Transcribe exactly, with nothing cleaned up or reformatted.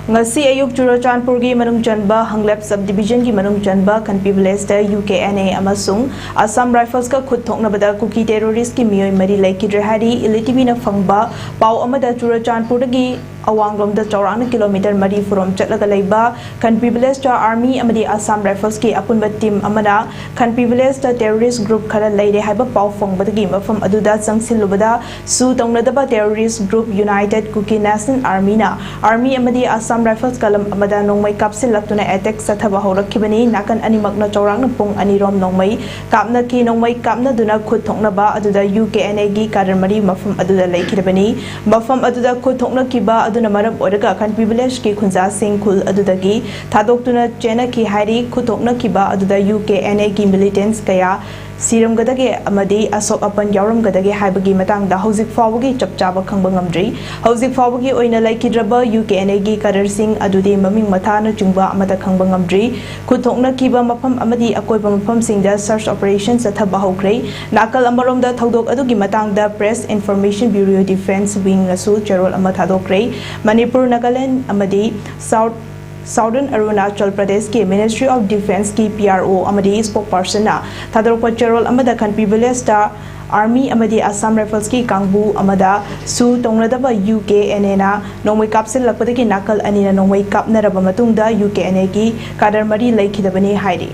ꯉꯁꯤ ꯑꯌꯨꯛ ꯆꯨꯔꯆꯥꯟꯄꯨꯔꯒꯤ ꯃꯅꯨꯡ ꯆꯟꯕ ꯍꯪꯂꯦꯞ ꯁꯕ ꯗꯤꯕꯤꯖꯟꯒꯤ ꯃꯅꯨꯡ ꯆꯟꯕ ꯈꯟꯄꯤ ꯚꯤꯂꯦꯖꯇ ꯌꯨ ꯀꯦ ꯑꯦꯟ ꯑꯦ ꯑꯃꯁꯨꯡ ꯑꯁꯥꯝ ꯔꯥꯏꯐꯜꯁꯀ ꯈꯨꯠ ꯊꯣꯛꯅꯕꯗ ꯀꯨꯀꯤ ꯇꯦꯔꯣꯔꯤꯁꯀꯤ ꯃꯤꯑꯣꯏ ꯃꯔꯤ ꯂꯩꯈꯤꯗ꯭ꯔꯦ ꯍꯥꯏꯔꯤ꯫ ꯏꯂꯤꯇꯤꯚꯤꯅ ꯐꯪꯕ ꯄꯥꯎ ꯑꯃꯗ ꯆꯨꯔꯆꯥꯟꯄꯨꯔꯗꯒꯤ ꯑꯋꯥꯡꯂꯣꯝꯗ ꯆꯥꯎꯔꯥꯛꯅ ꯀꯤꯂꯣꯃꯤꯇꯔ ꯃꯔꯤ ꯐꯨꯔꯣꯝ ꯆꯠꯂꯒ ꯂꯩꯕ ꯈꯟꯄꯤ ꯚꯤꯂꯦꯖꯇ ꯑꯥꯔꯃꯤ ꯑꯃꯗꯤ ꯑꯁꯥꯝ ꯔꯥꯏꯐꯜꯁꯀꯤ ꯑꯄꯨꯟꯕ ꯇꯤꯝ ꯑꯃꯅ ꯈꯟꯄꯤ ꯚꯤꯂꯦꯖꯇ ꯇꯦꯔꯣꯔꯤꯁ ꯒ꯭ꯔꯨꯞ ꯈꯔ ꯂꯩꯔꯦ ꯍꯥꯏꯕ ꯄꯥꯎ ꯐꯪꯕꯗꯒꯤ ꯃꯐꯝ ꯑꯗꯨꯗ ꯆꯪꯁꯤꯜꯂꯨꯕꯗ ꯁꯨ ꯇꯧꯅꯗꯕ ꯇꯦꯔꯣꯔꯤꯁ ꯒ꯭ꯔꯨꯞ ꯌꯨꯅꯥꯏꯇꯦꯗ ꯀꯨꯀꯤ ꯅꯦꯁꯅꯦꯜ ꯑꯥꯔꯃꯤꯅ ꯑꯥꯔꯃꯤ ꯑꯃꯗꯤ ꯑꯁꯥꯝ ꯔꯥꯏꯐꯜꯁ ꯀꯂꯝ ꯑꯃꯗ ꯅꯣꯡꯃꯩ ꯀꯥꯞꯁꯤꯜꯂꯛꯇꯨꯅ ꯑꯦꯇꯦꯛ ꯆꯠꯊꯕ ꯍꯧꯔꯛꯈꯤꯕꯅꯤ꯫ ꯅꯥꯀꯟ ꯑꯅꯤꯃꯛꯅ ꯆꯥꯎꯔꯥꯛꯅ ꯄꯨꯡ ꯑꯅꯤꯔꯣꯝ ꯅꯣꯡꯃꯩ ꯀꯥꯞꯅꯈꯤ꯫ ꯅꯣꯡꯃꯩ ꯀꯥꯞꯅꯗꯨꯅ ꯈꯨꯠ ꯊꯣꯛꯅꯕ ꯑꯗꯨꯗ ꯌꯨ ꯀꯦ ꯑꯦꯟ ꯑꯦꯒꯤ ꯀꯥꯗꯔ ꯃꯔꯤ ꯃꯐꯝ ꯑꯗꯨꯗ ꯂꯩꯈꯤꯗꯕꯅꯤ꯫ ꯃꯐꯝ ꯑꯗꯨꯗ ꯈꯨꯠ ꯊꯣꯛꯅꯈꯤꯕ ꯑꯗꯨꯅ ꯃꯔꯝ ꯑꯣꯏꯔꯒ ꯈꯟꯄꯤ ꯚꯤꯂꯦꯖꯀꯤ ꯈꯨꯟꯖꯥꯁꯤꯡ ꯈꯨꯜ ꯑꯗꯨꯗꯒꯤ ꯊꯥꯗꯣꯛꯇꯨꯅ ꯆꯦꯟꯅꯈꯤ ꯍꯥꯏꯔꯤ꯫ ꯈꯨꯠ ꯊꯣꯛꯅꯈꯤꯕ ꯑꯗꯨꯗ ꯌꯨ ꯀꯦ ꯑꯦꯟ ꯑꯦꯒꯤ ꯃꯤꯂꯤꯇꯦꯟꯠꯁ ꯀꯌꯥ ꯁꯤꯔꯝꯒꯗꯒꯦ ꯑꯃꯗꯤ ꯑꯁꯣꯛ ꯑꯄꯟ ꯌꯥꯎꯔꯝꯒꯗꯒꯦ ꯍꯥꯏꯕꯒꯤ ꯃꯇꯥꯡꯗ ꯍꯧꯖꯤꯛ ꯐꯥꯎꯕꯒꯤ ꯆꯞ ꯆꯥꯕ ꯈꯪꯕ ꯉꯝꯗ꯭ꯔꯤ꯫ ꯍꯧꯖꯤꯛ ꯐꯥꯎꯕꯒꯤ ꯑꯣꯏꯅ ꯂꯩꯈꯤꯗ꯭ꯔꯕ ꯌꯨ ꯀꯦ ꯑꯦꯟ ꯑꯦꯒꯤ ꯀꯥꯗꯔꯁꯤꯡ ꯑꯗꯨꯗꯤ ꯃꯃꯤꯡ ꯃꯊꯥꯅꯆꯤꯡꯕ ꯑꯃꯠꯇ ꯈꯪꯕ ꯉꯝꯗ꯭ꯔꯤ꯫ ꯈꯨꯠ ꯊꯣꯛꯅꯈꯤꯕ ꯃꯐꯝ ꯑꯃꯗꯤ ꯑꯀꯣꯏꯕ ꯃꯐꯝꯁꯤꯡꯗ ꯁꯔꯆ ꯑꯣꯄꯔꯦꯁꯟ ꯆꯠꯊꯕ ꯍꯧꯈ꯭ꯔꯦ꯫ ꯅꯥꯀꯜ ꯑꯃꯔꯣꯝꯗ ꯊꯧꯗꯣꯛ ꯑꯗꯨꯒꯤ ꯃꯇꯥꯡꯗ ꯄ꯭ꯔꯦꯁ ꯏꯟꯐꯣꯔꯃꯦꯁꯟ ꯕ꯭ꯌꯨꯔꯣ ꯗꯤꯐꯦꯟꯁ ꯋꯤꯡꯅꯁꯨ ꯆꯦꯔꯣꯜ ꯑꯃ ꯊꯥꯗꯣꯛꯈ꯭ꯔꯦ꯫ ꯃꯅꯤꯄꯨꯔ, ꯅꯥꯒꯥꯂꯦꯟ ꯑꯃꯗꯤ ꯁꯥꯎꯠ ꯁꯥꯎꯗꯔꯟ ꯑꯔꯨꯅꯥꯆꯜ ꯄ꯭ꯔꯗꯦꯁꯀꯤ ꯃꯤꯅꯤꯁꯇ꯭ꯔꯤ ꯑꯣꯐ ꯗꯤꯐꯦꯟꯁꯀꯤ ꯄꯤ ꯑꯥꯔ ꯑꯣ ꯑꯃꯗꯤ ꯁ꯭ꯄꯣꯛ ꯄꯥꯔꯁꯟꯅ ꯊꯥꯗꯣꯔꯛꯄ ꯆꯦꯔꯣꯜ ꯑꯃꯗ ꯈꯟꯄꯤ ꯚꯤꯂꯦꯖꯇ ꯑꯥꯔꯃꯤ ꯑꯃꯗꯤ ꯑꯁꯥꯝ ꯔꯥꯏꯐꯜꯁꯀꯤ ꯀꯥꯡꯕꯨ ꯑꯃꯗ ꯁꯨ ꯇꯧꯅꯗꯕ ꯌꯨ ꯀꯦ ꯑꯦꯟ ꯑꯦꯅ ꯅꯣꯡꯃꯩ ꯀꯥꯞꯁꯤꯜꯂꯛꯄꯗꯒꯤ ꯅꯥꯀꯜ ꯑꯅꯤꯅ ꯅꯣꯡꯃꯩ ꯀꯥꯞꯅꯔꯕ ꯃꯇꯨꯡꯗ ꯌꯨ ꯀꯦ ꯑꯦꯟ ꯑꯦꯒꯤ ꯀꯥꯗꯔ ꯃꯔꯤ ꯂꯩꯈꯤꯗꯕꯅꯤ ꯍꯥꯏꯔꯤ꯫